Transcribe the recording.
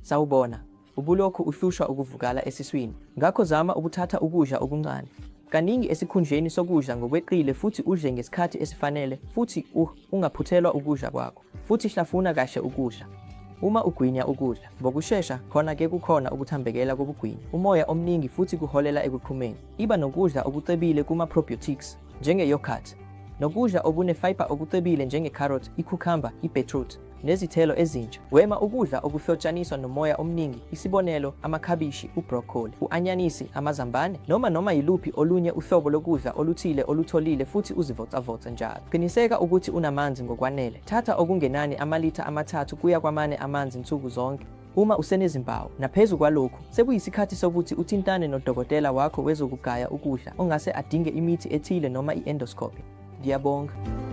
Sawubona. Ubulokhu uhlushwa ukuvukala esiswini, ngakho zama ukuthatha ukudla okuncane kaningi esikhundleni sokudla ngokweqile futhi udle ngesikhathi esifanele futhi uh, ungaphuthelwa ukudla kwakho futhi hlafuna kahle ukudla. Uma ugwinya ukudla ngokushesha, khona-ke kukhona ukuthambekela kokugwinya umoya omningi futhi kuholela ekuqhumeni. Iba nokudla okucebile kuma-probiotics, njenge-yoghurt, nokudla okune-fiber okucebile njenge-carrot, i-cucumber, i-beetroot, nezithelo ezintsha. Gwema ukudla okuhlotshaniswa nomoya omningi, isibonelo, amakhabishi, u-broccoli, u-anyanisi, amazambane, noma noma yiluphi olunye uhlobo lokudla oluthile olutholile futhi uzivocavoce njalo. Qiniseka ukuthi unamanzi ngokwanele. Thatha okungenani amalitha amathathu kuya kwamane amanzi nsuku zonke. Uma usenezimpawu naphezu kwalokhu, sekuyisikhathi sokuthi uthintane nodokotela wakho wezokugaya ukudla, ongase adinge imithi ethile noma i-endoscopy. Ngiyabonga.